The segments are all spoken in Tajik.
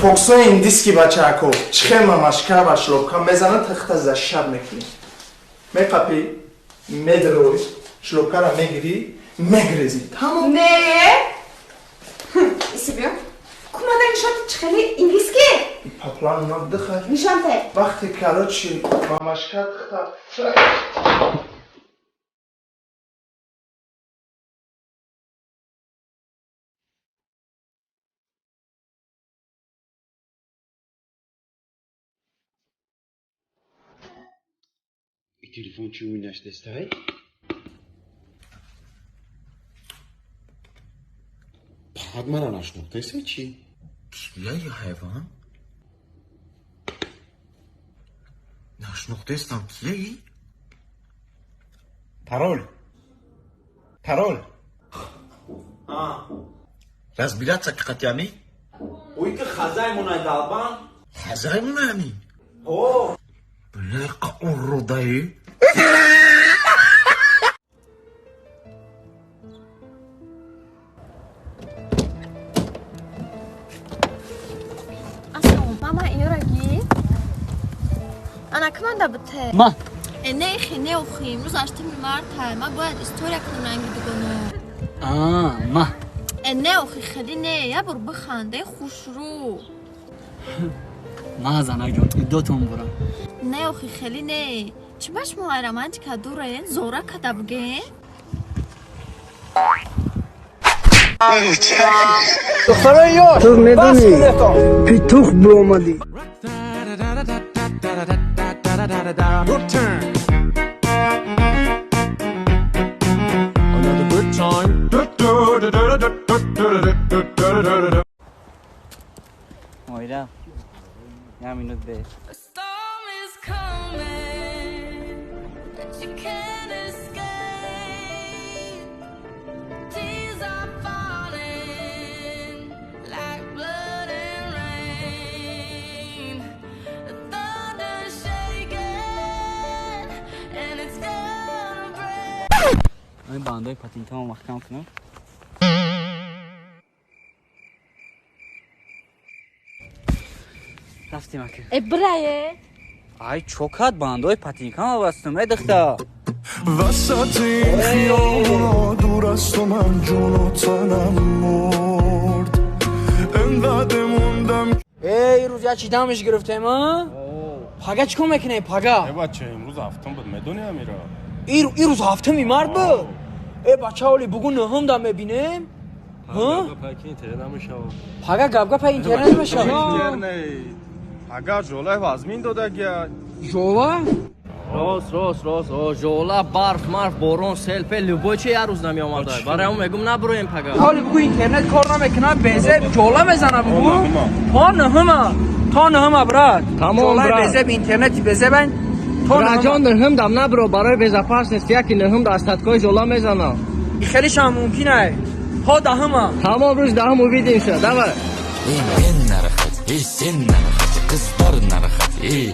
Фокусои индиски бачаако чихел мамашка ва шлопка мезанад, тахта за шаб мекунӣ. Меқапӣ, медрой, шлопкара мегирӣ, мегрезӣ. Тамом. Не. Исибё. Кумада нишонти чихели индиски? По плану надыхай. Нишонте. Вақте короче мамашка тахта Телефон чӣ уйнаштестай? Фақат мара нашнохтесай чӣ? Кияи ҳайвон? Нашнохтестам кияи? Парол. Парол. Разбираться қатями? Ой ки хазаймонай далбан. Хазаймонами? О! Бляха уродаи. Ассалом, мама иёраги. Ана киманда бите? Ма. Э, не хи, не охи, имрӯз 8 марта. Ма бояд история кунам ранги дугоно. А, ма. Э, не охи, хеле не, я бор биханде хушрӯ. Ма занак ҷон, иддотон бурам. Не охи, хеле не. Чӣ ба шумо ай романтика дурен, зора када буген? Духтарои ёш, бас кунетон. Петух биомадӣ. Another good time. Моира, я минут бе. Storm is coming, but you can't escape. Tears are falling like blood and rain. The thunder's shaking, and it's gonna break. Ами бандои патинтамо маҳкам кунам. Рафтем ака. Э, брае. Ай, чокат бандои патинкамо бастум, э духта. وسط این خیابونا دور از تو من جون و تنم مرد انقدر موندم. Эй, рӯз як чи дамаш гирифтем, а? Пага чӣ кор мекунем, пага? Э бача, имрӯз ҳафтум буд, медони амира? Ир рӯз ҳафтуми март буд? Э, бача, оли бугу нӯҳум да мебинем? Ҳа? Пага гапгапа интернет мешавад. Пага жолаи вазмин додагия. Жола? Рост, рост, рост. О, жола, барф, марф, борон, сел, пел, любой чи як рӯз намеомада. Барои он мегум набуроем пага. Ҳоли бугу интернет кор намекунад, безеб жола мезана бугу. То нӯҳума, то нӯҳума, брат. Тамом, Жолаи брат. безеб, интернети безебан. То Браҷон, нӯҳума. нӯҳум дам набуро, барои безопасности яки нӯҳум да остаткои жола мезана. Хеле шам мумкин ай. То даҳума. Тамом, рӯз даҳум увидимся. Давай. Ey men narahat, ey sen narahat, qizlar narahat, ey.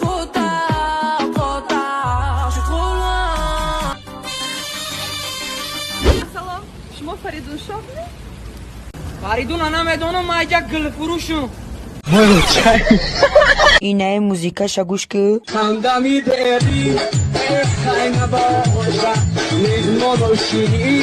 Trop tard, trop tard, je suis trop loin. Ассалом, шумо Фаридун шоҳ не? Фаридуна намедонам, ман як гулфурӯшум. Инаи музикаша гӯш ки. Ҳамдами дери,